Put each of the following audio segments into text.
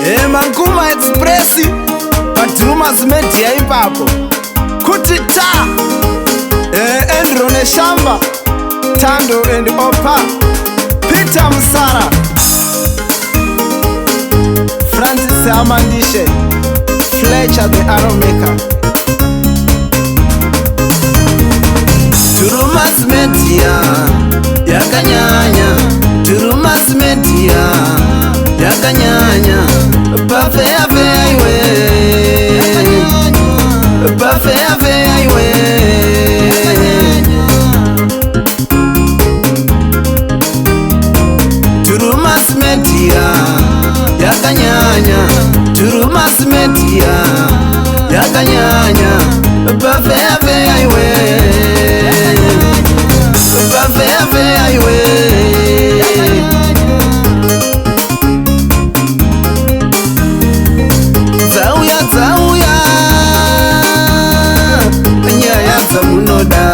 E, Mankuma Express paDrumas Media ipapo kuti ta e, Andrew Neshamba Tando and Opa Peter Musara Francis Amandishe Fletcher the Arrow Maker Drumas Media yakanyanya Drumas Media yakanyanya pafeya iwe pafeya iwe Drumas Media yakanyanya Drumas Media yakanyanya pafeya iwe pafeya iwe dzauya dzauya nyaya dzamunoda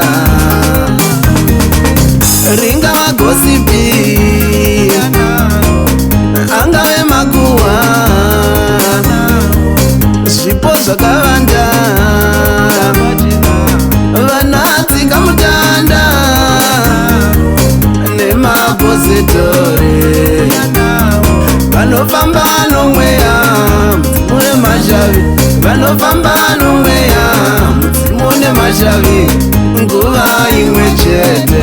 ringava gossip angave makuhwa zvipo zvakavanda vanatsika mutanda nemapositori vanofamba nomweya mudzimu nemashavi vanofamba nomweya mudzimu nemashavi nguva imwe chete.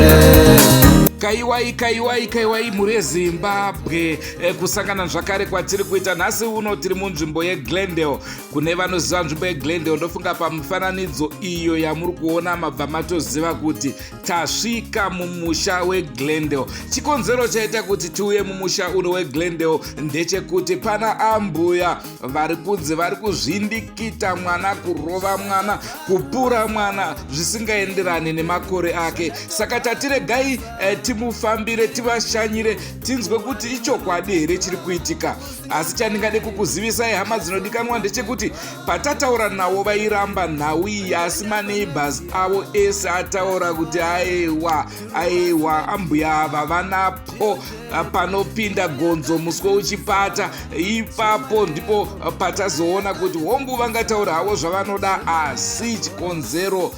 Kaiwai, kaiwai, kaiwai mhuri yeZimbabwe. Kusangana zvakare kwatiri kuita nhasi uno, tiri munzvimbo yeGlendale. Kune vanoziva nzvimbo yeGlendale, ndofunga pamufananidzo iyo yamuri kuona mabva matoziva kuti tasvika mumusha weGlendale. Chikonzero chaita kuti tiuye mumusha uno weGlendale ndechekuti pana ambuya vari kunzi vari kuzvindikita mwana, kurova mwana, kupura mwana zvisingaenderani nemakore ake. Saka tatiregai timufambire, tivashanyire, tinzwe kuti ichokwadi here chiri kuitika. Asi chandingade kukuzivisai, hama dzinodikanwa, ndechekuti patataura navo vairamba nhau iyi, asi maneighbors avo ese ataura kuti aiwa, aiwa, ambuya ava vanapo panopinda gonzo muswe uchipata. Ipapo ndipo patazoona kuti hongu, vangataura havo zvavanoda, asi chikonzero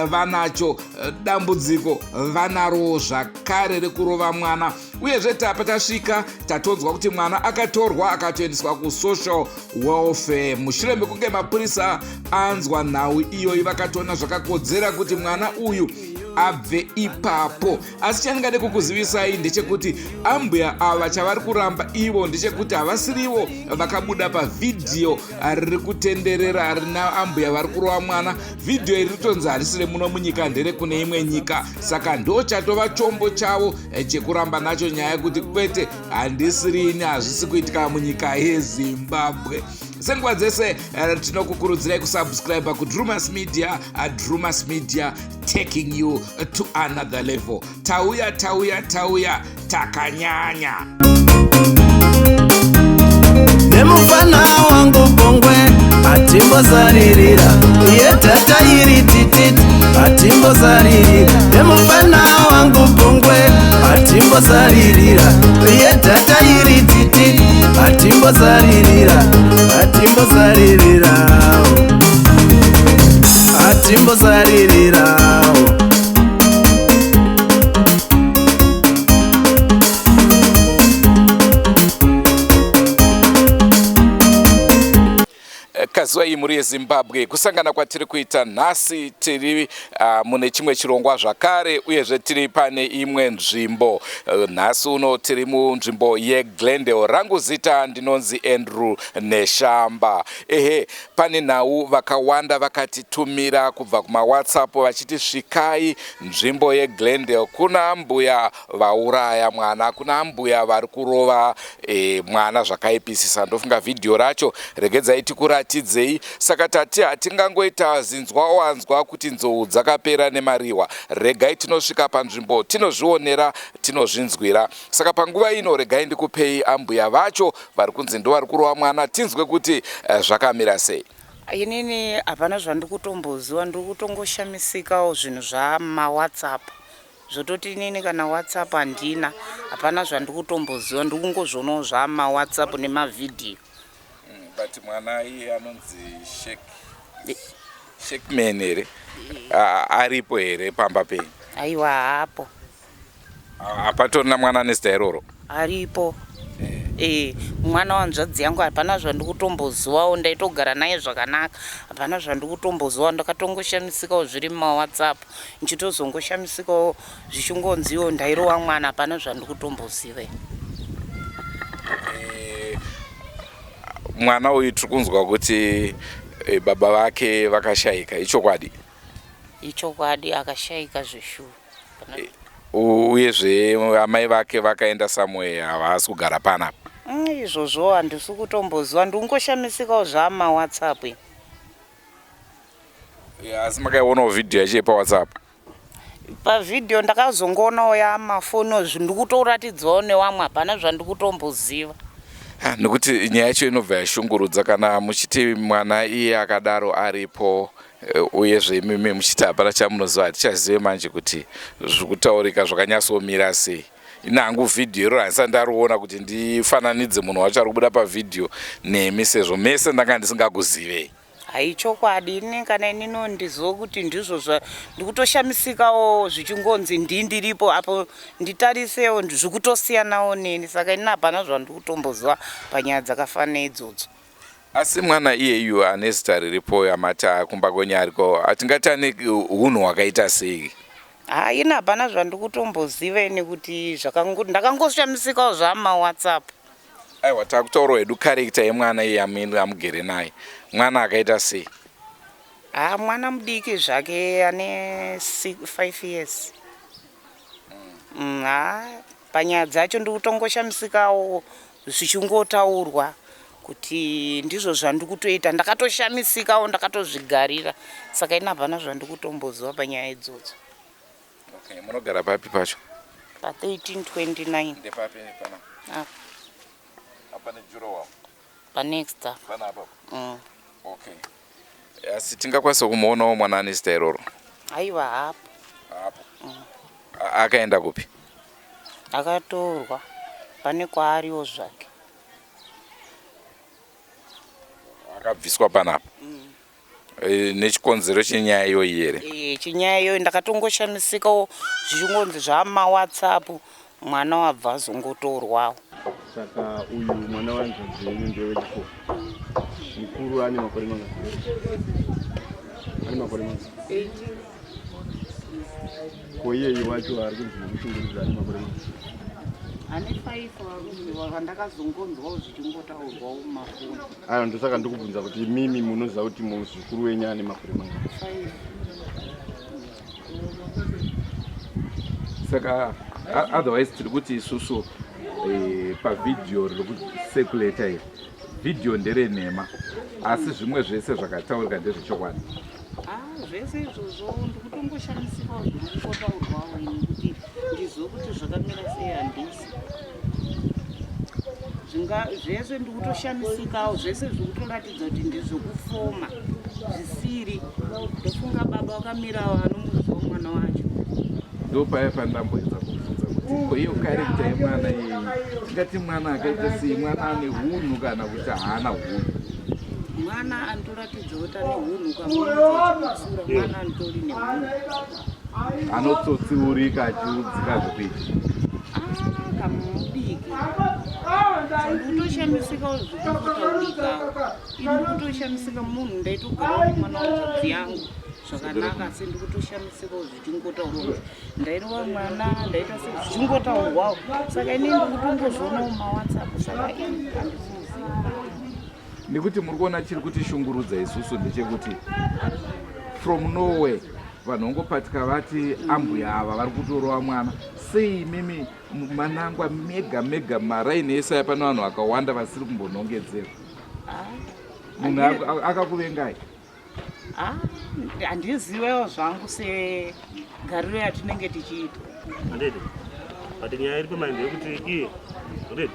vanacho, dambudziko vanaro zvakare rekurova mwana. Uyezve tapa tasvika tatonzwa kuti mwana akatorwa akatoendeswa kusocial welfare mushure mekunge mapurisa anzwa nhau iyoyi, vakatoona zvakakodzera kuti mwana uyu abve ipapo. Asi chandingade kukuzivisai ndechekuti ambuya ava chavari kuramba ivo ndechekuti havasirivo vakabuda pavhidhiyo riri kutenderera rina ambuya vari kurova mwana. Vhidhiyo iri ritonzi harisi remuno munyika, ndere kune imwe nyika. Saka ndo chatova chombo chavo chekuramba nacho nyaya yekuti kwete, handisirini, hazvisi kuitika munyika yeZimbabwe. Senguva dzese tinokukurudzirai kusubscribe kuDrumas Media, Drumas Media taking you to another level. Tauya, tauya, tauya takanyanya. Nemufana wangu Bongwe atimbozaririra yedhata iri tititi atimbozaririra. Nemufana wangu Bongwe atimbozaririra yedhata iri tititi atimbozaririra, atimbozaririra, atimbozaririra. Kaziwai mhuri yeZimbabwe, kusangana kwatiri kuita nhasi, tiri mune chimwe chirongwa zvakare, uyezve tiri pane imwe nzvimbo. Nhasi uno tiri munzvimbo yeGlendale. Rangu zita ndinonzi Andrew Neshamba. Ehe, pane nhau vakawanda vakatitumira kubva kumaWhatsApp vachiti svikai nzvimbo yeGlendale, kuna mbuya vauraya mwana, kuna mbuya vari kurova mwana zvakaipisisa. Ndofunga vhidhiyo racho regedzai tikuratidzei. Saka tati hatingangoita zinzwa wanzwa kuti nzou dzakapera nemariwa, regai tinosvika panzvimbo, tinozvionera, tinozvinzwira. Saka panguva ino regai ndikupei ambuya vacho vari kunzi ndo vari kurova mwana, tinzwe kuti zvakamira sei. Inini hapana zvandiri kutomboziva, ndiri kutongoshamisikawo zvinhu zvamaWhatsApp. Zvototi inini kana WhatsApp handina, hapana zvandiri kutomboziva, ndiri kungozvionawo zvamaWhatsApp nemavhidhiyo. But mwana iye anonzi Shek Shekman here aripo here pamba penyu? Aiwa haapo. Hapatorina mwana ane zita iroro? Aripo. Eh, mwana wanzvadzi yangu hapana zvandikutombozivawo, ndaitogara naye zvakanaka, hapana zvandikutombozivawo, ndakatongoshamisikawo zviri mumawhatsapp, ndichitozongoshamisikawo zvichingonziwo ndairova mwana, hapana zvandikutomboziva. Eh, mwana uyu tiri kunzwa kuti eh, baba vake vakashaika, ichokwadi? Ichokwadi, akashaika zveshuwa. Eh, uyezve amai vake vakaenda somewhere, havasi kugara panapa. Izvozvo handisi kutomboziva, ndingoshamisikawo zvamawhatsapp. Asi makaionawo vhidhiyo yacho yepawhatsapp? Pavhidhiyo ndakazongoonawo yamafoni, ndikutoratidzwawo newamwe, hapana zvandikutomboziva. Nekuti nyaya yacho inobva yashungurudza kana muchiti mwana iye akadaro aripo, uyezve imimi muchiti hapana chamunoziva. Hatichazive manje kuti zviri kutaurika zvakanyatsomira sei. Ini hangu vhidhiyo iro handisati ndariona kuti ndifananidze munhu wacho ari kubuda pavhidhiyo nemi, sezvo mese ndanga ndisingakuzivei. Haichokwadi, ini kana inino ndiziva kuti ndizvo zva ndikutoshamisikawo zvichingonzi ndiripo apo, nditarisewo zvikutosiyanawo neni, saka inini hapana zvandikutomboziva panyaya dzakafanana idzodzo. Asi mwana iyeyu ane zita riripo yamati kumba kwenyu ariko, hatingati ane unhu hwakaita sei? Ha, ini hapana zvandikutomboziva ini kuti ndakangoshamisikawo zvamawhatsapp. Aiwa, takutaurawo hedu character yemwana iye amugere naye, mwana akaita sei? Ha, mwana mudiki zvake, ane 5 years. Ha, panyaya dzacho ndikutongoshamisikawo zvichingotaurwa kuti ndizvo zvandikutoita, ndakatoshamisikawo, ndakatozvigarira, saka ini hapana zvandikutomboziva panyaya idzodzo. Okay, munogara papi pacho? Pa1329. Ndepapi pana? Apa. Apa nedurawall? Panext apa. Panapa? Mm. Okay, asi tingakwanisa kumuonawo mwana ane zita iroro? Aiwa, hapo. Hapo. Akaenda kupi? Akatorwa, pane kwaariwo zvake. Akabviswa panapa nechikonzero chenyaya iyoyi here? Eh, chinyaya iyoyo ndakatongoshamisikawo zvichingonzi zvamawhatsapp mwana wabva azongotorwawo. Saka uyu mwana wanzvadzi yenyu ndewechikoro, mukuru ane makore mangani? Ane makore mangani? Ko iyeyi wacho ari kunzi mukushungurudza ane makore mangani? Ane 5, vandakazongonzwawo zvichingotaurwawo mumafoni. Aya, ndosaka ndikubvunza kuti imimi munoziva kuti muzukuru wenyu ane makore mangani? 5. Saka otherwise tiri kuti isusu pavhidhiyo riri kucirculata iri, vhidhiyo nderenhema, asi zvimwe zvese zvakataurika ndezvechokwadi. Ah, zvese izvozvo ndikutongoshamisikawo zviri kungotaurwawo ini kuti ndizive kuti zvakamira sei, handisi zvinga zvese ndikutoshamisikawo, zvese zviri kutoratidza kuti ndezvekufoma zvisiri. Ndofunga baba vakamirawo anomuziva mwana wacho. Ndo paya pandamboedza kubvunza kuti ko iyo character yemwana iyeyi, tingati mwana akaita sei? Mwana ane hunhu kana kuti haana hunhu? Mwana anotoratidza kuti ane hunhu, kamutsura mwana anotori nehunhu. Anotsotsiurika achiudzika zvekuita? Ah, kamudiki, ndikutoshamisikawo zvikutotaurikawo ini, ndikutoshamisika munhu ndaitogara nemwana wanzvadzi yangu zvakanaka, asi ndikutoshamisikawo zvichingotaurwa kuti ndairova mwana, ndaita se zvichingotaurwawo, saka ini ndikutongozvionawo mumawhatsapp, saka ini handikuziva. Nekuti muri kuona chiri kutishungurudza isusu ndechekuti from nowhere vanhu vangopatika vati ambuya ava vari kutorova mwana. Sei imimi manangwa mega mega maraini ese aya, pane vanhu vakawanda vasiri kumbonongedzerwa? Munhu akakuvengai? Ah, handizivewo zvangu segariro yatinenge tichiita. Handiti, but nyaya iri pamai ndeyekuti iye, handiti,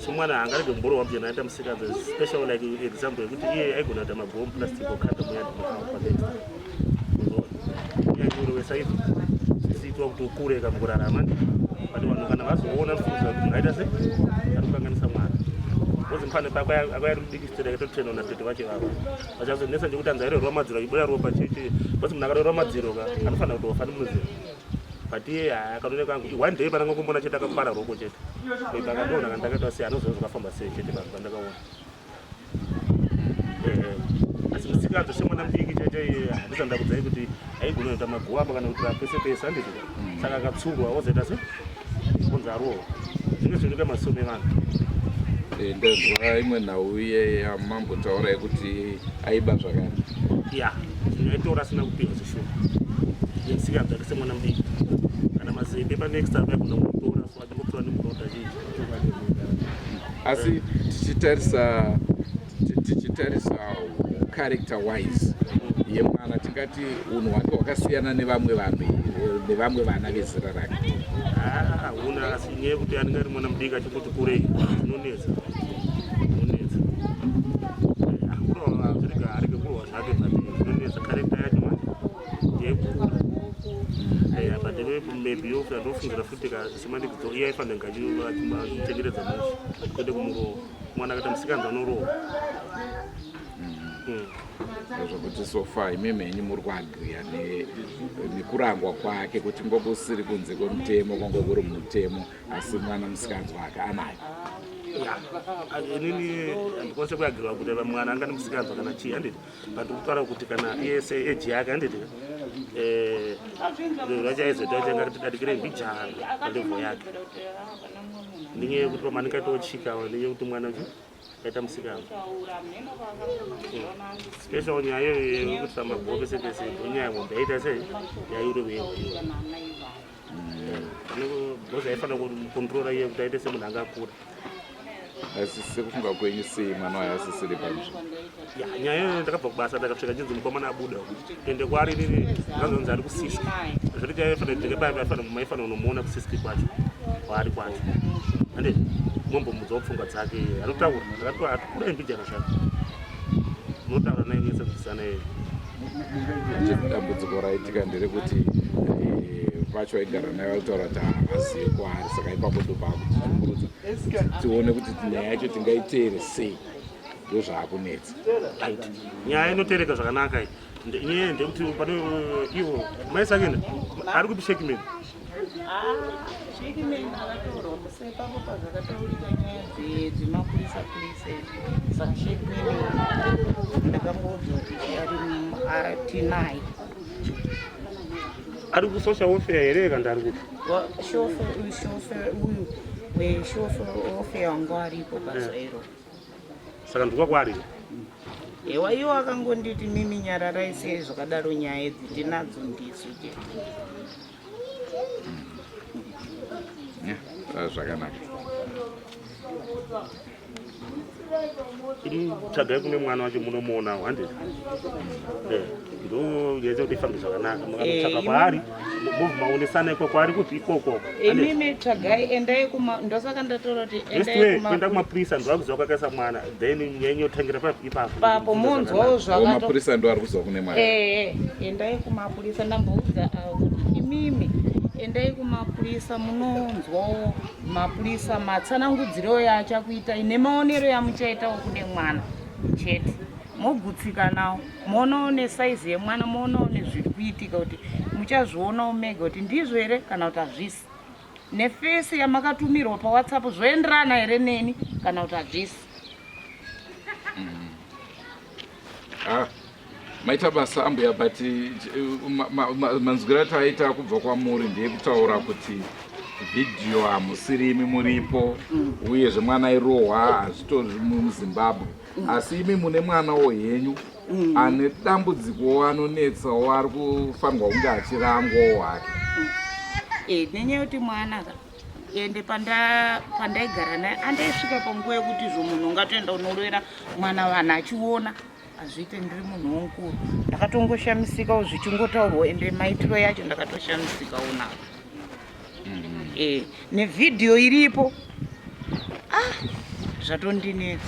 somwana haangarege kumborohwa mujena aita musikanzwa. Special like example yekuti iye aigona kuita mabhomu plastic okanda muyadhi panext yanyorowesa izvo zvisiitwa kuti ukure kamukurarama, but vanhu kana vazoona fuza kuti munhu aita se ari kukanganisa mwana. Because mfana pako akauya mudiki stere akatotrainwa natete vacho ivava. Vachazonetsa ndekuti anzi airerwa madziro achibuda ropa chete. Because munhu akarerwa madziro ka anofanira kutofa nemunoziva. But iye akatooneka angu one day pananga kumbona chete akapara roko chete. Maybe akadonha kana ndakaita sei anoziva zvakafamba sei chete vanhu vandakaona. Asi musikanzwa semwana mudiki chaicho iye handisati ndakudzai kuti aigona kuita maguwa apa kana kuitira pese pese handiti saka akatsurwa ozoita se kunzi arohwa zvinge zvinoita masomo evanhu. Eh, ndanzwa imwe nhau iye yamambotaura yekuti aiba zvakare. Ya, aitora asina kupihwa zveshuwa nemusikanzwa ake semwana mudiki kana mazembe panext apa aigona kutora so achingotora nemuroda chii. Asi tichitarisa tichitarisa character wise yemwana tingati unhu hwake hwakasiyana nevamwe vanhu nevamwe vana vezera rake. Hauna, asi nyaya yekuti anenge ari mwana mudiki achingoti kurei zvinonetsa, zvinonetsa. Kurova zvirega arege kurova zvake but zvinonetsa character yacho manje ndeyekukura. But maybe yofuta ndofungira futi ka semanikidzo iye aifanira kunge achichengetedza musha kwete kumurova. Mwana akaita musikanzwa anorohwa. Zvokuti so far imimi henyu muri kuagriya nekurangwa kwake kuti ngobe usiri kunze kwemutemo kwange kuri mutemo, asi mwana musikanzwa ake anayo. Inini handikwanise kuagriwa kuti mwana anga nemusikanzwa kana chii handiti, but kutaura kuti kana iye seage yake handiti racho aizoita kuti anga kuti mbijana palevel yake nenyaya yekuti pamwe tochika nenyaya yekuti mwana aita musikana special nyaya iyoyo yekuti samabhuwa pese pese ndonyaya mombe yaita sei yairi kuyewa iyoyo because aifanira kukontrora iye kuti aite semunhu anga akura. Asi sekufunga kwenyu sei mwana wayo asisiri panzvimbo? Ya, nyaya iyoyo ndakabva kubasa ndakasvika chinzi mukomana abuda ende kwaari inini ndakazonzi ari kusiski zvekuti aifanira kuti ndike maifanira kunomuona kusiski kwacho kwaari kwacho ande mombomudzawo pfungwa dzake anotaura ndakati atikura mbijana zvake unotaura naye nyese kudzisana iye. Dambudziko raitika nderekuti vacho vaigara naye vaitaura kuti havazivi kwaari, saka ipapo ndopaakutisumburudza tione kuti nyaya yacho tingaiteere sei, ndozvaakunetsa. Right, nyaya inoteereka zvakanaka iyi. Nyaya ndekuti pane ivo maisakenda ari kupi Shekman? Shekman akatorwa musepapo pazvakataurika nyaya dzemapurisa purisa izvi, saka Shekman ndakangoudzwa kuti ari tinaye. Ari kusocial welfare here kana ari kupi? Shofe uyu weshofe welfare wangu aripo basa iro. Saka ndikwa kwaari? Ewa, iwo akangonditi mimi nyararai sei zvakadaro, nyaya idzi tinadzo ndisu chete. Zvakanaka. Tsvagai kune mwana wacho munomuonawo handiti ndo yaita kuti ifambe zvakanaka mukanotsvaka kwaari mobva maonesana ikoko ari kupi ikoko. Imimi tsvagai, endai kuma, ndosaka ndataura kuti endai kuenda kumapurisa ndovakuziva kwakaisa mwana, then nyaya inotangira papi ipapo. Papo munzwawo zvakato mapurisa ndo ari kuziva kune mwana. Endai kumapurisa, ndamboudza avo kuti imimi endai kumapurisa munonzwawo mapurisa matsanangudziro yaachakuitai nemaonero yamuchaitawo kune mwana chete, mogutsikanawo moonawo nesaizi yemwana, moonawo nezviri kuitika kuti muchazvionawo mega kuti ndizvo here kana kuti hazvisi, nefesi yamakatumirwa paWhatsApp zvoenderana here neni kana kuti hazvisi. Ah, maita basa ambuya, but manzwiro ataita kubva kwamuri ndeyekutaura kuti vhidhiyo hamusirimi muripo, uyezve mwana airohwa hazvitori muZimbabwe, asi imi mune mwanawo henyu ane dambudzikowo anonetsawo ari kufanirwa kunge achirangwawo hake. Nenyaya yekuti mwana ka ende pandaigara naye andaisvika panguva yekuti izvo munhu ungatoenda unorovera mwana vanhu achiona hazviite. Ndiri munhu womukuru, ndakatongoshamisikawo zvichingotaurwa, ende maitiro yacho ndakatoshamisikawo navo nevhidhiyo iripo. Ah, zvatondinetsa,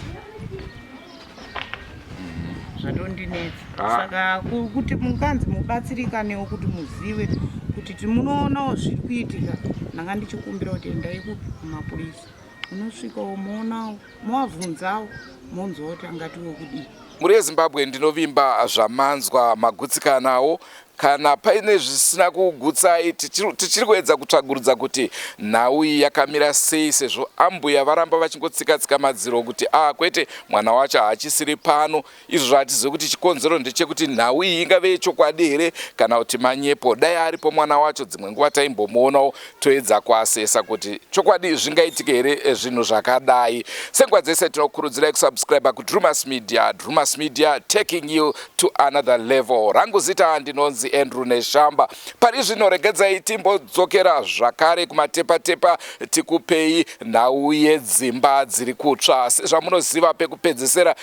zvatondinetsa. Saka kuti munganzi mubatsirikanewo kuti muzive kuti timunoonawo zviri kuitika, ndanga ndichikumbira kuti endai kupi kumapurisa. Unosvikawo moonawo movabvunzawo monzwa kuti angatiwo kudii. Mhuri yeZimbabwe ndinovimba zvamanzwa magutsikanawo kana paine zvisina kugutsai tichiri kuedza kutsvagurudza kuti nhau iyi yakamira sei sezvo ambuya varamba vachingotsika-tsika madziro kuti a ah, kwete mwana wacho haachisiri pano Izvo zvatizive kuti chikonzero ndechekuti nhau iyi ingave yechokwadi here kana kuti manyepo. Dai aripo mwana wacho dzimwe nguva taimbomuonawo toedza kuasesa kuti chokwadi zvingaitike here eh, zvinhu zvakadai. Senguva dzese tinokurudzirai kusubscribe kuDrumas Media. Drumas Media taking you to another level. Rangu zita ndinonzi Andrew Neshamba. Pari zvino regedzai timbodzokera zvakare kumatepatepa tikupei nhau yedzimba dziri kutsva. Sezvamunoziva pekupedzesera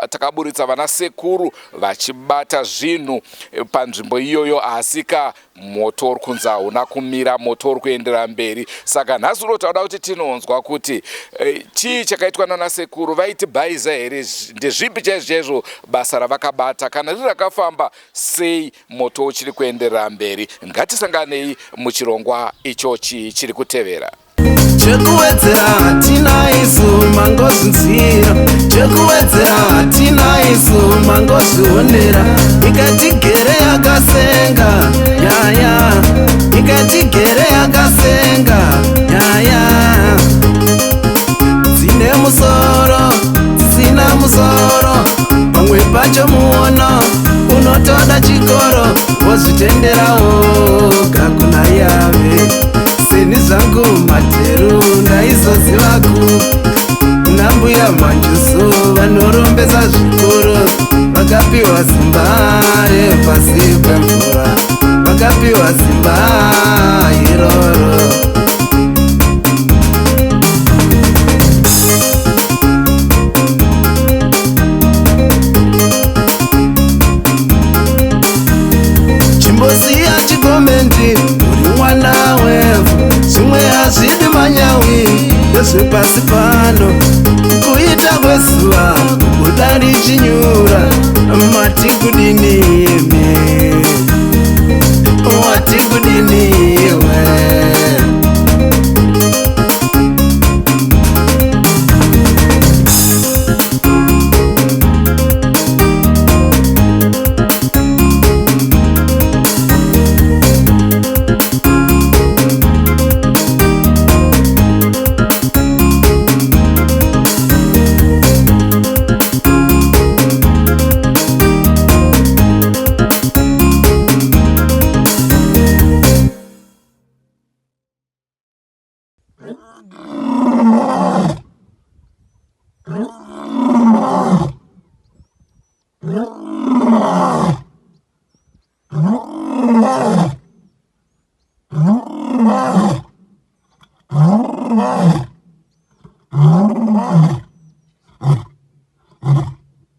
takaburitsa vana sekuru vachibata zvinhu eh, panzvimbo iyoyo asika moto uri kunzi hauna kumira moto uri kuendera mberi saka nhasi uno tauda kuti tinonzwa kuti eh, chii chakaitwa nana sekuru vaitibhaiza here ndezvipi chaizvo chaizvo basa ravakabata kana riri rakafamba sei moto uchiri kuenderera mberi ngatisanganei muchirongwa ichochi chiri kutevera Chekuwedzera hatina isu mangozvinzwira, chekuwedzera hatina isu mangozvionera. Ikatigere yakasenga nyaya, ikatigere yakasenga nyaya. Dzine musoro, dzisina musoro, pamwe pacho muono unotoda chikoro, wozvitenderawo kakuna yave. Seni zvangu materu ndaizoziva ku nambuya manjuzu vanorombesa zvikuru vakapiwa simba repasi pemvura vakapiwa simba iroro. Chimbosiya chigomendi uri mwana wevhu zvimwe hazvidi manyawi ndezvepasi pano kuita kwezuva kubuda richinyura mati kudini imi wati kudini iwe